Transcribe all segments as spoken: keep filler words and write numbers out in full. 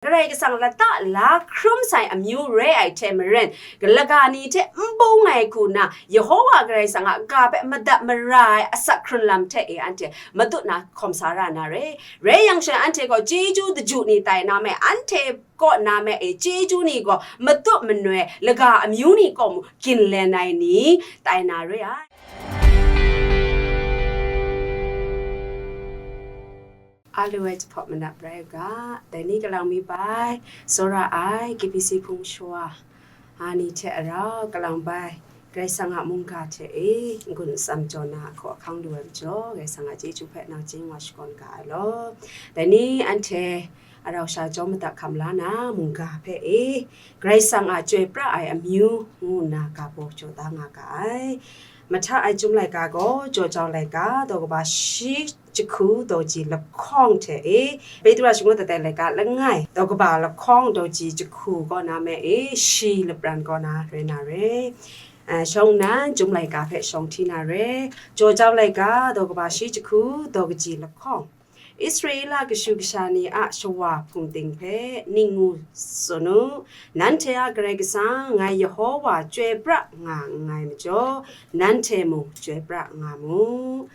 Karai Kasang lata la hkrum sai amyu re ai hte maren, laga ni hte n bung ai hku na, Yehova Karai Kasang a ga hpe madat mara ai asak hkrun lam hte e anhte matut na hkawm sa ra na re. Rai yang she, anhte gaw chyeju daju ni tai na me, anhte kaw na me e, chyeju ni gaw matut manoi laga amyu ni kaw mu ginlen ai ni tai na re ai. A lu ai jahpawt manap rai u ga, dai ni kalang mi bai, tsawra ai, K B C hpung shawa, a ni hte a rau kalang bai, Karai Kasang a mungga hte e, n-gun n-tsam jaw na a hkaw ahkang lu ai majaw, Karai Kasang a chyeju hpe nang chye wa shakawn ga ai law. Dai ni anhte a rau sha jawm madat hkam la na mungga hpe e, Karai Kasang a chyoi pra ai amyu ngu nna ga baw jaw da nga ga ai. Mahta ai Chyum laika gaw, Jaw Jau laika, daw kaba shi jahku daw ji lahkawng hte e, Petru a shangun datai laika langai, daw kaba lahkawng daw ji jahku kaw na me e, shi lapran kaw na rai na re. Ah, shawng nnan, Chyum laika hpe shawng hti na re. Jaw Jau laika, daw kaba shi jahku daw kaji lahkawng. Israela kashu kasha ni a shawa hpung ting hpe ning ngu tsun u, nanhte a Karai Kasang, ngai Yehova chyoi pra nga nngai majaw, nanhte mung chyoi pra nga mu.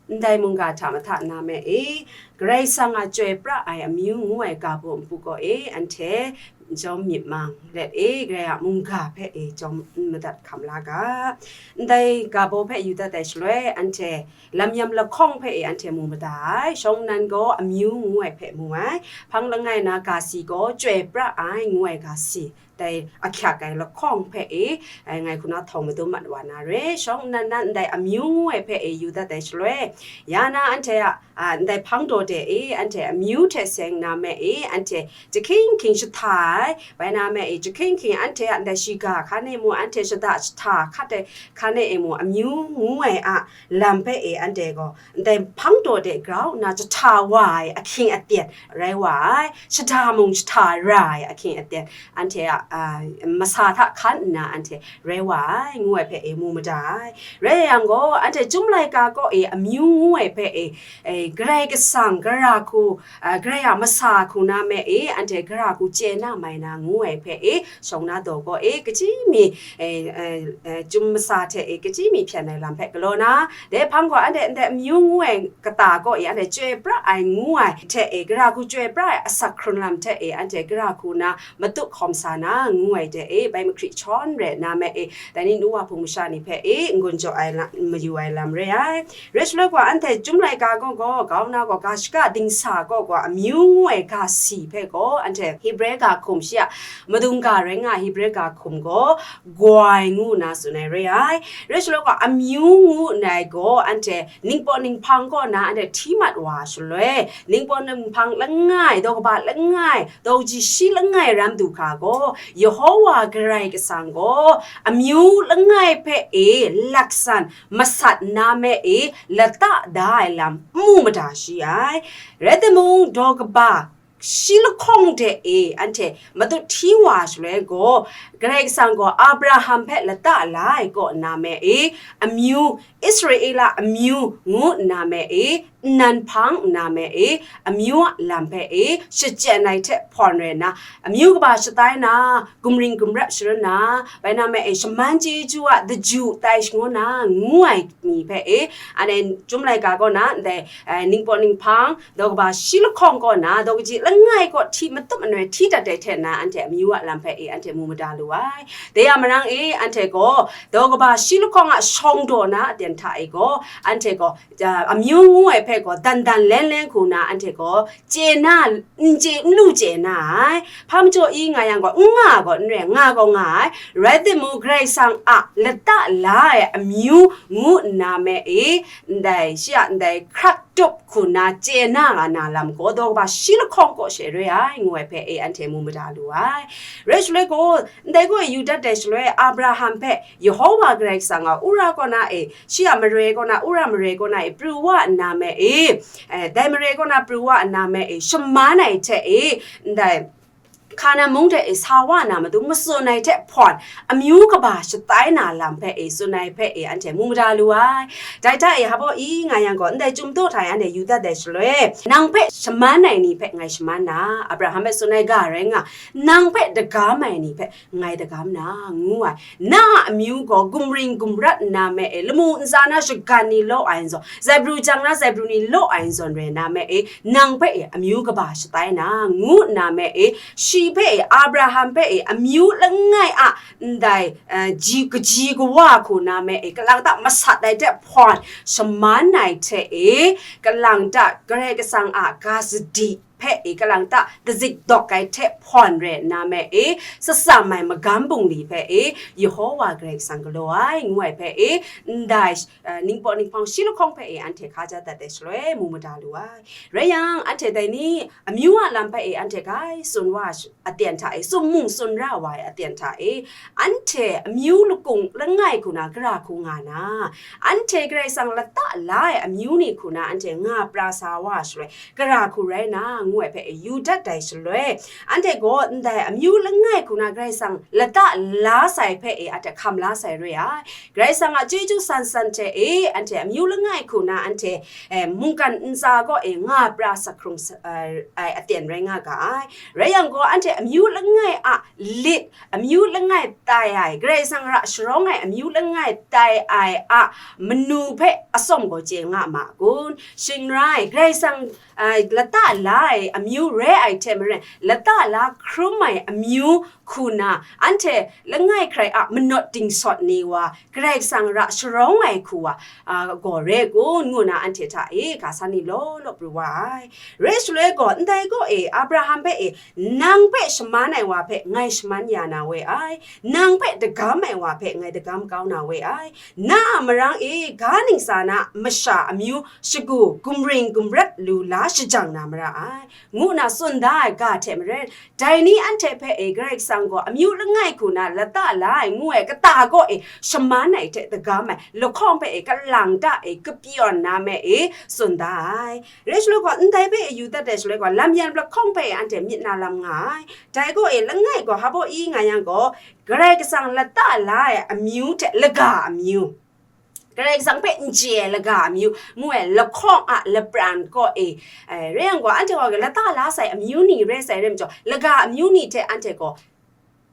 Ndai mungga hta mahta na me e, Karai Kasang a chyoi pra ai amyu ngu ai ga baw npu kaw e, anhte jawm myit mang let e, Karai a mungga hpe e jawm n madat hkam la ga. Ndai ga baw hpe yu dat ai shaloi, anhte lam yam lahkawng hpe e anhte mu mada ai. Shawng nnan gaw amyu ngu ai hpe mu ai. Hpang langai na ga si gaw chyoi pra ai ngu ai ga si, dai ahkyak ai lahkawng hpe e, ai, ngai hku na htawng madum mat wa na re. Shawng nnan nan ndai amyu ngu ai hpe e yu dat ai shaloi, ya na anhte a, a, ndai hpang daw de e, anhte amyu hte seng na me e, anhte jahking hking shahta ai, bai na me e, jahking hking anhte a ndai shiga hkan e mu, anhte shada shahta hkat ai hkan e mu, amyu ngu ai a lam hpe e, anhte gaw ndai hpang daw de grau nna jahta wa ai ahkying aten rai wa ai, shada mung jahta ra ai ahkying aten, anhte a, a, masa hta hkan nna anhte rai wa ai, ngu ai hpe e mu mada ai. Rai yang gaw, anhte Chyum laika kaw e amyu ngu ai hpe e, e, Karai Kasang, Karai hku, a, Karai a masa hku na me e, anhte Karai hku chye na mai na ngu ai hpe e, shawng na daw kaw e, kachyi mi, e, e, e, Chyum masa hte e, kachyi mi hpyen ai lam hpe galaw na, dai hpang gaw anhte ndai amyu ngu ai kata kaw e, anhte chyoi pra ai ngu ai hte e, Karai hku chyoi pra ai asak hkrun lam hte e, anhte Karai hku na matut hkawm sa na ngu ai hte e, bai mahkri hkyawn re na me e, dai ni nu wa hpung masha ni hpe e, n-gun jaw ai lam, mayu ai lam re ai. Rai shaloi gaw, anhte Chyum laika gaw, gaw, grau nna gaw, ga shaka dingsa gaw, gaw, amyu ngu ai ga si hpe gaw, anhte Hebre ga hkum shi a, madung ga rai nga ai Hebre ga hkum gaw, gwai ngu nna tsun ai re ai. Rai shaloi gaw, amyu ngu ndai gaw, anhte ningpawt ninghpang kaw na anhte hti mat wa shaloi, ningpawt ninghpang langai, daw kaba langai, daw ji shi langai ram du hkra gaw, Yehova Karai Kasang gaw, amyu langai hpe e laksan masat na me e lata da ai lam n mu mada shi ai. Rai timung, daw kaba shi lahkawng de e anhte matut hti wa shaloi gaw, Karai Kasang gaw Abraham hpe lata la ai kaw nna me e, amyu, Israela amyu ngu nna me e, nnan hpang nna me e, amyu a lam hpe e, shachyen ai hte hpawn rai nna, amyu kaba shatai na, gumring gumrap sharin na, bai na me e, shaman chyeju a daju tai shangun na, ngu ai ni hpe e, anhte Chyum laika kaw na, ndai, eh, ningpawt ninghpang, daw kaba shi lahkawng kaw na, daw kaji langai kaw hti matut manoi hti dat ai hte na, anhte amyu a lam hpe e, anhte mu mada lu ai. Dai a marang e, anhte gaw, daw kaba shi lahkawng a shawng daw na aten hta e gaw, anhte gaw, ah, amyu ngu ai hpe gaw, dan dan len len hku na, anhte gaw, chye na, n chye, n lu chye na ai. Hpa majaw i nga yang gaw, n nga gaw n re, nga gaw nga ai. Rai timung, Karai Kasang a lata la ai amyu ngu nna me e, ndai, shi a ndai hkrak tup hku na chye na nga na lam gaw, daw kaba shi lahkawng kaw she re ai, ngu ai hpe e anhte mu mada lu ai. Rai shaloi gaw, ndai gaw yu dat ai shaloi, Abraham hpe Yehova Karai Kasang a Ura kaw na e, shi a mare kaw na, Ura mare kaw na e, pru wa nna me e, eh, dai mare kaw na pru wa nna me e, shaman ai hte e, ndai, Hkanan mung hte e sa wa na matu matsun ai hte hpawn, amyu kaba shatai na lam hpe e tsun ai hpe e anhte mu mada lu ai. Dai hta e hpa baw i nga yang gaw, ndai Chyum daw hta e anhte yu dat ai shaloi, nang hpe shaman ai ni hpe ngai shaman na, Abraham hpe tsun ai ga rai nga, nang hpe dagam ai ni hpe ngai dagam na, ngu ai. Na a amyu gaw gumring gumrat nna me e, lamu ntsa na shagan ni law ai n zawn, zaibru jang na zaibru ni law ai n zawn rai na me e, nang hpe e amyu kaba shatai na, ngu nna me e, shi hpe e, Abraham hpe e, amyu langai a ndai, eh, ji, kaji kawa hku na me e, kalang ta masat ai hte hpawn, shaman ai hte e, kalang ta Karai Kasang a ga sadi hpe e, kalang ta dazik dawk ai hte hpawn rai nna me e, tsam ai magam bungli hpe e, Yehowa Karai Kasang galaw ai, ngu ai hpe e, ndai, eh, ningpawt ninghpang shi lahkawng hpe e, anhte hkaja dat ai shaloi mu mada lu ai. Rai yang, anhte dai ni, amyu a lam hpe e, anhte grai tsun wa sh-, aten hta e, tsun mung tsun ra wa ai aten hta e, anhte amyu lakung langai hku na gara hku nga na, anhte Karai Kasang lata la ai amyu ni hku na anhte nga pra sa wa shaloi, gara hku rai na, ngu ai hpe e yu dat ai shaloi, anhte gaw ndai amyu langai hku na Karai Kasang lata la sai hpe e, anhte hkam la sai re ai. Karai Kasang a chyeju san san hte e, anhte amyu langai hku na anhte, eh, mungkan ntsa kaw e nga pra sak hkrung sa-, eh, ai aten rai nga ga ai. Rai yang gaw, anhte amyu langai a lit, amyu langai tai ai, Karai Kasang ra sharawng ai amyu langai tai ai a manu hpe atsawm gaw chye nga ma kun? Shing n rai, Karai Kasang, ah, lata la ai amyu re ai hte maren, lata la hkrum ai amyu hku na, anhte langai hkrai a manawt dingsawt ni wa, Karai Kasang ra sharawng ai hku wa, a, gaw re kun, ngu na anhte hta e ga san ni law law pru wa ai. Rai shaloi gaw, ndai gaw e, Abraham hpe e, nang hpe shaman ai wa hpe ngai shaman ya na we ai, nang hpe dagam ai wa hpe ngai dagam kau na we ai, na a marang e, ga ningsa na masha amyu shagu gumring gumrat lu la shajang na mara ai, ngu na tsun da ai ga hte maren, dai ni anhte hpe e Karai Kasang gaw amyu langai hku na lata la ai ngu ai kata kaw e shaman ai hte dagam ai lahkawng hpe e kalang ta e kapyawn na me e tsun da ai. Rai shaloi gaw, ndai hpe e yu dat ai shaloi gaw, lam yan lahkawng hpe e anhte myit na lam nga ai. Dai gaw e langai gaw hpa baw i nga yang gaw, Karai Kasang lata la ai amyu hte laga amyu, Karai Kasang hpe n chye ai laga amyu, ngu ai lahkawng a lapran kaw e, eh, rai yang gaw, anhte gaw lata la sai amyu ni rai sai rai majaw, laga amyu ni hte anhte gaw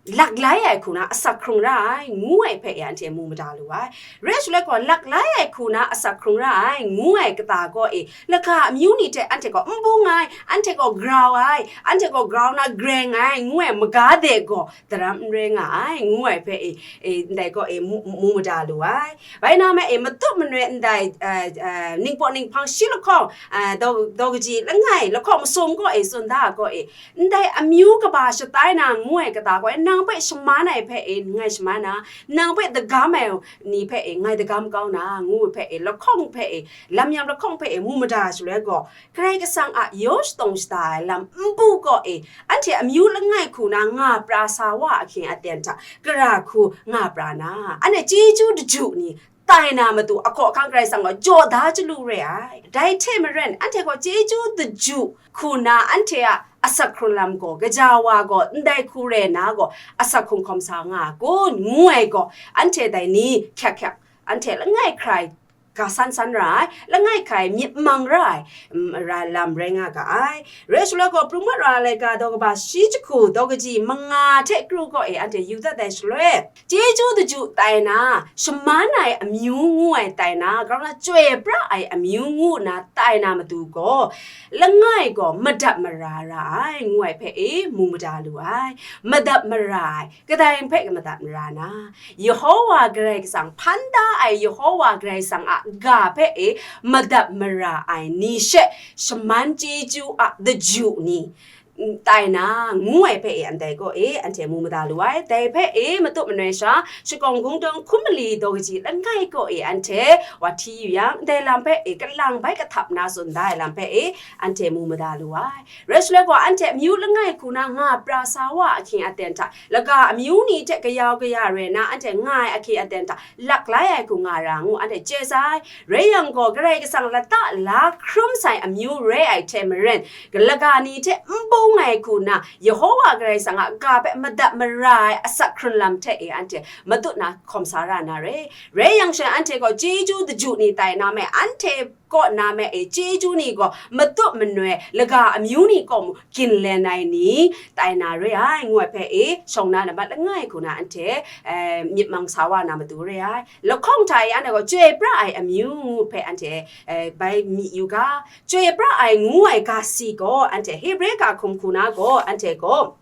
lak lai ai hku na asak hkrung ra ai, ngu ai hpe e anhte mu mada lu ai. Rai shaloi gaw, lak lai ai hku na asak hkrung ra ai, ngu ai kata kaw e, laga amyu ni hte anhte gaw n bung ai, anhte gaw grau ai, anhte gaw grau na greng ai, ngu ai maga de gaw daram n rai nga ai, ngu ai hpe e, e, ndai gaw e mu, mu mada lu ai. Bai na ma e, matut manoi ndai, eh, eh, ningpawt ninghpang shi lahkawng, eh, daw, daw kaji langai lahkawng masum kaw e, tsun da kaw e, ndai amyu kaba shatai na ngu ai kata gaw e, nang hpe shaman ai hpe e, ngai shaman na, nang hpe dagam ai ni hpe e, ngai dagam kau na, ngu ai hpe e, lahkawng hpe e, lam yan lahkawng hpe e, mu mada shaloi gaw, Karai Kasang a yaw shatawng shada ai lam npu kaw e, anhte amyu langai hku na nga pra sa wa ahkying aten hta, gara hku nga pra na, anhte chyeju daju ni tai na matu ahkaw ahkang Karai Kasang gaw jaw da chyalu re ai. Dai hte maren, anhte gaw chyeju daju hku na anhte a asak hkrung lam gaw, gaja wa gaw, ndai hku re na gaw, asak hkrung hkawm sa nga a kun, ngu ai gaw, anhte dai ni hkyak hkyak, anhte langai hkrai ga san san ra ai, langai hkrai myit mang ra ai, mm, ra lam rai nga ga ai. Rai shaloi gaw, Pru Mat Ra ai laika daw kaba shi jahku daw kaji manga hte kru kaw e anhte yu dat ai shaloi, chyeju daju tai na, shaman ai amyu ngu ai tai na, grau na chyoi pra ai amyu ngu na tai na matu gaw, langai gaw madat mara ra ai, ngu ai hpe e mu mada lu ai. Madat mara ai, kadai hpe madat mara na? Yehowa Karai Kasang, hpan da ai Yehowa Karai Kasang a ga hpe e madat mara ai ni she, shaman chyeju a daju ni, n-, tai na, ngu ai hpe e, ndai kaw e, anhte mu mada lu ai. Dai hpe e, matut manoi sha, shakawng gungdawng hkum mali daw kaji langai kaw e, anhte wa hti yu yang, ndai lam hpe e, kalang bai kahtap na tsun da ai lam hpe e, anhte mu mada lu ai. Rai shaloi gaw, anhte amyu langai hku na nga pra sa wa ahkying aten hta, laga amyu ni hte kayau kaya re na anhte nga ai ahkying aten hta, lak lai ai hku nga ra ngu, anhte chye sai. Rai yang gaw, Karai Kasang lata la hkrum sai amyu re ai hte maren, laga ni hte npu ngu ai hku na, Yehova Karai Kasang a ga hpe madat mara ai asak hkrun lam hte e anhte matut na hkawm sa ra na re. Rai yang she, anhte gaw chyeju daju ni tai na me, anhte kaw na me e chyeju ni gaw matut manoi laga amyu ni kaw mu ginlen ai ni tai na re ai, ngu ai hpe e shawng na lamat langai hku na anhte, eh, myit mang sa wa na matu re ai. Lahkawng hta e anhte gaw chyoi pra ai amyu ngu hpe anhte, eh, bai mi yu ga, chyoi pra ai ngu ai ga si gaw anhte Hebre ga hkum hku na gaw anhte gaw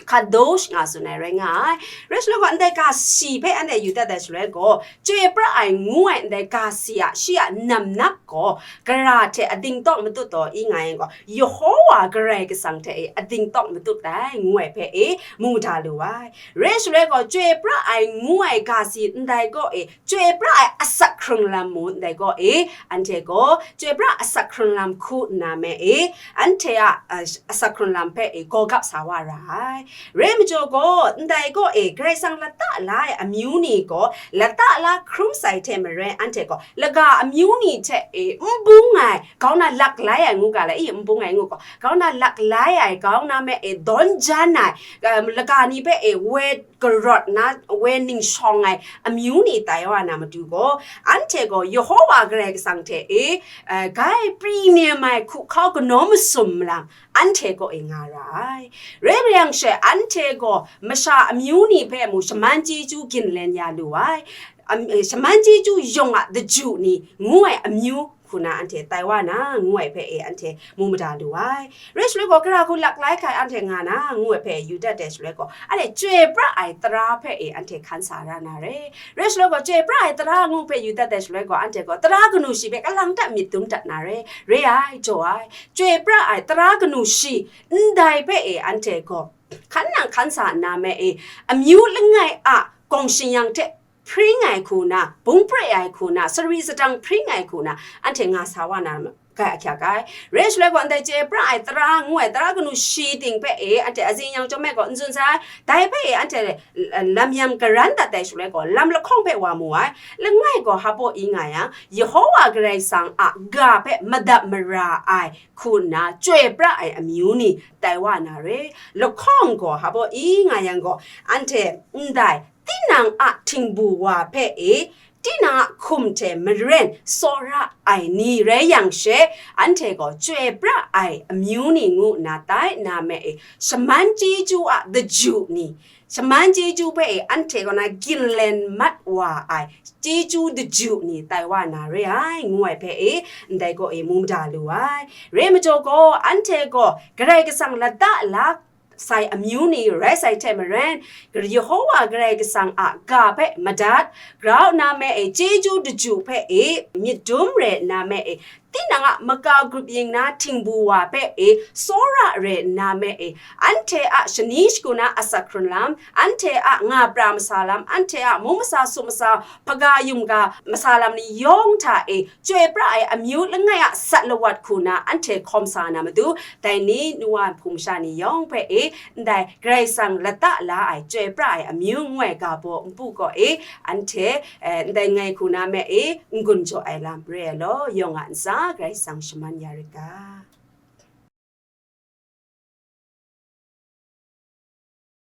kadosh nga tsun ai rai nga ai. Rai shaloi gaw, ndai ga si hpe anhte yu dat ai shaloi gaw, chyoi pra ai ngu ai ndai ga si a, shi a namnak gaw, gara hte ading tawng matut taw i nga yang gaw, Yehova Karai Kasang hte e ading tawng matut ai, ngu ai hpe e mu da lu ai. Rai shaloi gaw, chyoi pra ai ngu ai ga si ndai gaw e, chyoi pra ai asak hkrung lam mu ndai gaw e, anhte gaw chyoi pra asak hkrung lam hku nna me e, anhte a, a, asak hkrung lam hpe e gawgap sa wa ra ai. Rai majaw gaw, ndai gaw e, Karai Kasang lata la ai amyu ni gaw, lata la hkrum sai hte maren, anhte gaw laga amyu ni hte e n bung ai, grau na lak lai ai ngu ga lai, i, n bung ai ngu gaw, grau na lak lai ai, grau na me e dawn jan ai, um, laga ni hpe e woi karawt na, woi ning shawng ai amyu ni tai wa na matu gaw, anhte gaw Yehova Karai Kasang hte e, eh, gai pri nem ai hku hkau kanaw masum malam, anhte kaw e nga ra ai. Rai rai yang she, anhte gaw masha amyu ni hpe mu shaman chyeju ginlen ya lu ai. Am-, eh, shaman chyeju yawng a daju ni ngu ai amyu hku na anhte tai wa na, ngu ai hpe e anhte mu mada lu ai. Rai shaloi gaw, gara hku lak lai hkai anhte nga na, ngu ai hpe yu dat ai shaloi gaw, anhte chyoi pra ai tara hpe e anhte hkan sa ra na re. Rai shaloi gaw, chyoi pra ai tara ngu hpe yu dat ai shaloi gaw, anhte gaw tara kanu shi hpe kalang dat myit dum dat na re. Re ai, jaw ai, chyoi pra ai tara kanu shi ndai hpe e anhte gaw hkan nang hkan sa nna me e, amyu langai a gawng shing-yang hte hpring ai hku na, bung pre ai hku na, sari sadang hpring ai hku na, anhte nga sa wa na gai ahkyak ai. Rai shaloi gaw, ndai chyoi pra ai tara ngu ai tara kanu shi ting hpe e, anhte azing yang chyawm me gaw n tsun sai, dai hpe e anhte lam yam garan dat ai shaloi gaw, lam lahkawng hpe wa mu ai. Langai gaw hpa i nga yang, Yehova Karai Kasang a ga hpe madat mara ai hku nna chyoi pra ai amyu ni tai wa na re. Lahkawng gaw hpa i nga yang gaw, anhte ndai tinang a htingbu wa hpe e, tinang a hkum hte maren tsawra ai ni rai yang she, anhte gaw chyoi pra ai amyu ni ngu nna tai na me e, shaman chyeju a daju ni, shaman chyeju hpe e anhte kaw na ginlen mat wa ai chyeju daju ni tai wa na re ai, ngu ai hpe e, ndai gaw e mu mada lu ai. Re majaw gaw, anhte gaw Karai Kasang lata la sai amyu ni rai sai hte maren, Yehowa Karai Kasang a ga hpe madat, grau nna me e chyeju daju hpe e myit dum re nna me e, tinang a makau grup yin na htingbu wa hpe e tsawra re nna me e, anhte a shani shagu na asak hkrun lam, anhte a nga pra masa lam, anhte a mung masa sum masa hpaga yum ga masa lam ni yawng hta e, chyoi pra ai amyu langai a sat lawat hku na anhte hkawm sa na matu, dai ni nu wa hpung sha ni yawng hpe e, ndai Karai Kasang lata la ai chyoi pra ai amyu ngu ai ga baw npu kaw e, anhte, eh, ndai ngai hku na me e, n-gun jaw ai lam re ai law, yawng a ntsa Karai Kasang shaman ya rit ga.